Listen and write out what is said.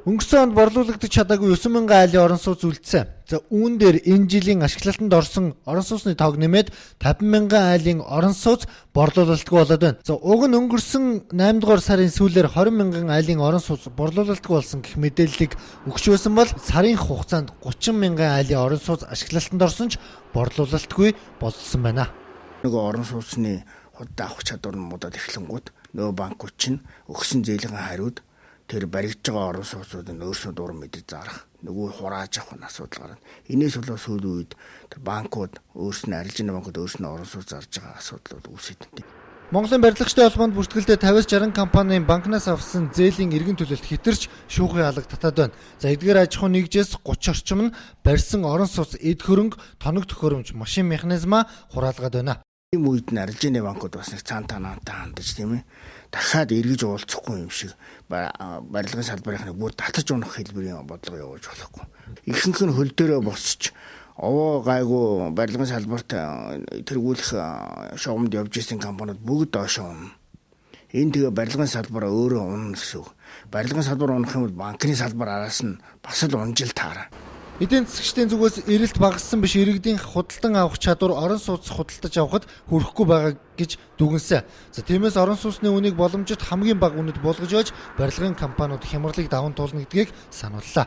Өнгөрсөн онд борлуулагдаж чадаагүй 9,000 айлын орон сууц үлдсэн. За, үүн дээр энэ жилийн ашиглалтанд орсон орон сууцны тоог нэмээд 50,000 айлын орон сууц борлуулалтгүй болоод байна. За, уг нь өнгөрсөн 8 дугаар сарын сүүлээр 20,000 айлын орон сууц борлуулалтгүй болсон гэх мэдээллийг өгч байсан бол сарын хугацаанд 30,000 айлын орон сууц ашиглалтанд орсон ч борлуулалтгүй болсон байна. Нөгөө орон сууцны худалдаа авах чадвар нь муудаад эхлэнгүүт нөгөө банкуд чинь өгсөн зээлийн хариуд тэр баригдж байгаа орон сууцнууд нь өөрсдөө дуран мэдэж зарах, нөгөө хурааж авах нь асуудал гарна. Энээс болоод сүүлийн үед тэр банкуд өөрснөө, арилжааны банкуд өөрснөө орон сууц зарж байгаа асуудал бол үүсээд байна. Монголын барилгачдын холбоонд бүртгэлтэй 50-60 компанийн банкнаас авсан зээлийн эргэн төлөлт хэтэрч шүүхийн алга татаад байна. За, эдгээр аж ахуйн нэгжээс 30 орчим нь барьсан орон сууц, эд хөрөнгө, тоног төхөөрөмж, машин механизмаа хураалгаад байна. Ийм үед нь арилжааны банкуд бас нэг цаан танаантай хандаж, тийм ээ, дахиад эргэж уулзахгүй юм шиг барилгын салбарынхны бүр татаж унах хэлбэрийн бодлого явуулж болохгүй. Ихэнх нь хөл дээрээ босч, овоо гайгүй барилгын салбарт тэргүүлэх шугамд явж исэн компаниуд бүгд доошоо унана. Энэ тэгээ барилгын салбар өөрөө унана гэсэн үг. Барилгын салбар унах юм бол банкны салбар араас нь бас л унжил таараа. Эдийн засгчдын зүгээс эрэлт багассан биш, иргэдийн худалдан авах чадвар орон сууц худалдаж авахад хүрэхгүй байгаа гэж дүгнэсэн. За, тиймээс орон сууцны үнийг боломжит хамгийн бага үнэд буулгаж байж барилгын компаниуд хямралыг даван туулна гэдгийг санууллаа.